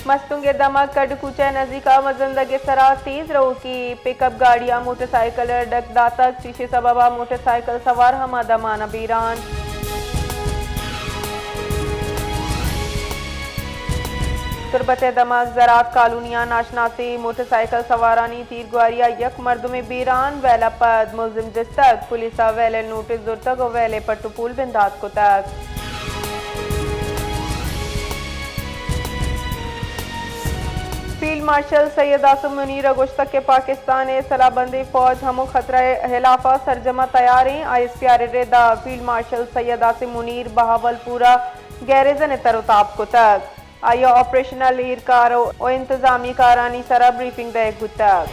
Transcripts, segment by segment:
مستونگ ءِ دمگ کڈ کوچہ ءِ نزیک ءَ مزندگ ءِ سرا تیز روکی پک اپ گاڑی ءَ موٹر سائیکل ءَ ڈک داتگ، چیشی سبب ءَ موٹر سائیکل سوار ہما دمان ءَ بیران۔ تربت ءِ دمگ زراعت کالونی ءَ ناشناسیں موٹر سائیکل سوارانی تیرگواری ءَ یک مردمے بیران، ویل ءَ پد ملزم جستگ، پولیس ءَ ویل ءِ نوٹس زرتگ ءُ ویل ءِ پٹ ءُ پول بندات کتگ۔ فیلڈ مارشل سید عاصم منیر ءَ گوشتگ کہ پاکستان ءِ سلاہ بندیں فوج ہمک خطرہ ءِ ہلاف ءَ سرجم ءَ تیار ایں۔ آئی ایس پی آر ءِ رد ءَ فیلڈ مارشل سید عاصم منیر بہاول پور ءَ گیریزن ءِ تر ءُ تاب کتگ۔ آئی ءَ آپریشنل ایر کار ءُ انتظامی کارانی سر ءَ بریفنگ دئیگ بوتگ۔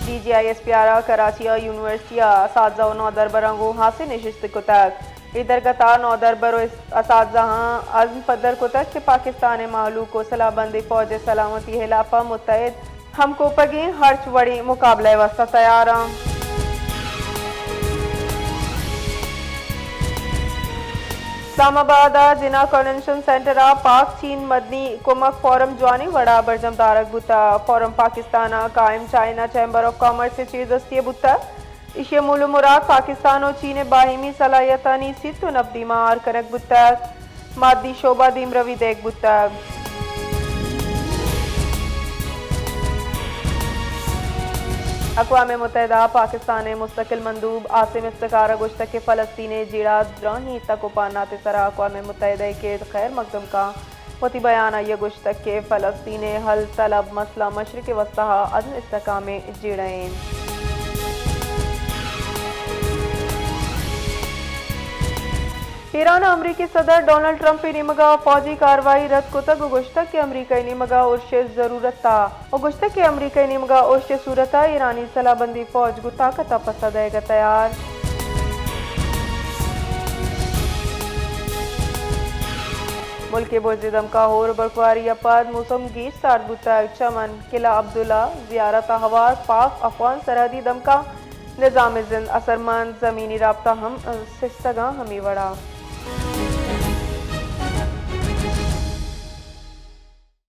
D G I S P R ءَ کراچی ءِ یونیورسٹی ءِ اساتذہ ءُ نودربراں گوں ہاسیں نشست کتگ۔ اے درگت ءَ نودربر ءُ اساتذہاں عزم پدر کتگ کہ پاکستان ءِ مہلوک ءُ سلاہ بندیں فوج ءِ سلامتی ءِ ہلاف ءَ متحد ہمکوپگیں ہرچ وڑیں مقابلہ ءِ واستہ تیار آں۔ اسلام آباد ءِ جناح کنونشن سینٹر ءَ پاک چین مدنی کمک فورم جوانیں وڑ ءَ برجم دارگ بوتگ۔ فورم پاکستان ءِ قائم چائنا چیمبر آف کامرس ءِ چیردستی ءَ بوتگ۔ ایشی ءِ مول ءُ مراد پاکستان ءُ چین ءِ باہمی صلاحیتانی سیت ءُ نبدی مار کنگ بوتگ، مادی شعبہ ءَ دیمروی دئیگ بوتگ۔ اقوام متحدہ ءِ پاکستان ءِ مستقل مندوب عاصم افتخار ءَ گوشتگ کہ فلسطین ءِ جیڑہ دراہیں تک ءُ پہنات ءِ سرا اقوام متحدہ ءِ کید خیر مقدم کاں۔ وتی بیان ءَ آئی ءَ گوشتگ کہ فلسطین ءِ حل طلب مسئلہ مشرق وسطی ءِ عدم استحکام ءِ جیڑہ اِنت۔ ایران ءَ امریکی صدر ڈونلڈ ٹرمپ ءِ نیمگ ءَ فوجی کاروائی رد کتگ ءُ گوشتگ کہ امریکہ ءِ نیمگ ءَ ارش ءِ ضرورت ءَ ءُ گوشتگ کہ امریکہ ءِ نیمگ ءَ ارش ءِ صورت ءَ ایرانی سلاہ بندیں فوج گوں طاقت ءَ پسہ دئیگ ءَ تیار۔ ملک ءِ برز ءِ دمکاں ہور ءُ برفباری ءَ پد موسم گیش سارت بوتگ۔ چمن، قلعہ عبداللہ، زیارت ءَ ہوار، پاک افغان سرحدی دمکاں نظام زند اثرمند، زمینی رابطہ ہم سستگاں ہمے وڑا۔